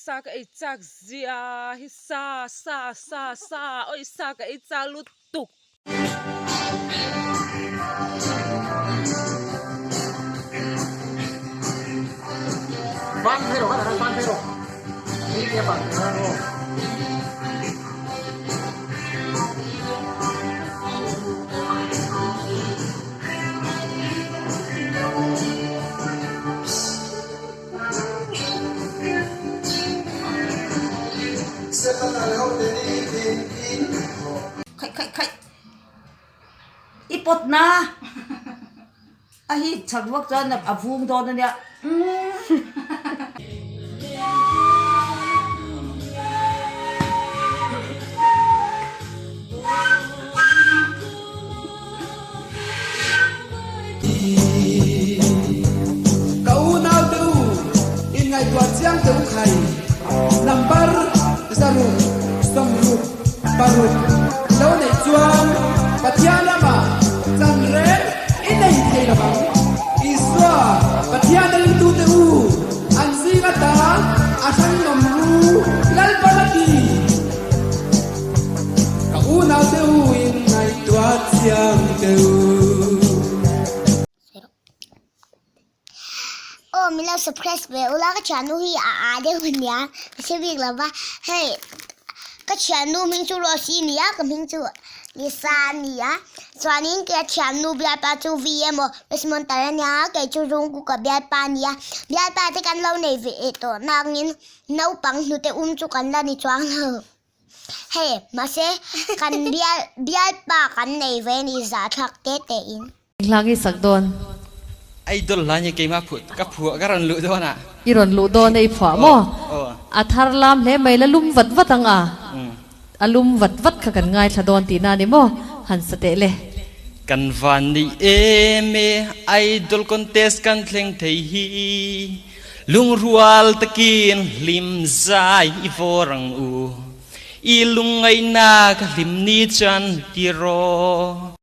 Sa ka ei chak zia hi sa sa sa sa oi sa ka ei chak lutuk. Khaih khaih khaih i pawt na a hi chak vak chuan a vung dawn a nia umm. Ka unau te u, inngaihtuah chiang te u khai. Number zaruk, sawmruk, paruk lo neih chuan Pathian ramah chan reng i nei thei lo ang. Isua, Pathian a ringtu te u, an zing ata a hrangawm ru Lalpan a ti. Ka unau te u in ngaihtuah chiang te u. Aw min lo surprise ve ula ka thiannu hi a a deuh ania ka hre bik lo va hei ka thiannu hming chu Rose a ni a ka hming chu Lisa a ni a chuanin ka thiannu bialpa chu V emaw Resmontar a nia kei chu Jungkook a bialpa a ni a bialpa te kan lo nei ve tawh nangin naupang hnute um chu kan la ni chuang lo. Hei, mahse kan bial bialpa kan nei ve ni zahthlak te te in. Hlang i sak dawn. Idol hla hi keimah phuah ka phuah ka rawn luh dawn a. I rawn luh dawn a i phuah maw? A thar lam hle mai la lum vat vat ang a. A lum vat vat kha kan ngaithla dawn tihna a ni maw? Han sa teh le. Kan van ni em e, Idol contest kan thleng thei hi. Lungrual takin hlim zai i vawr ang u, i lungngaihna ka hlim ni chuan ti rawh.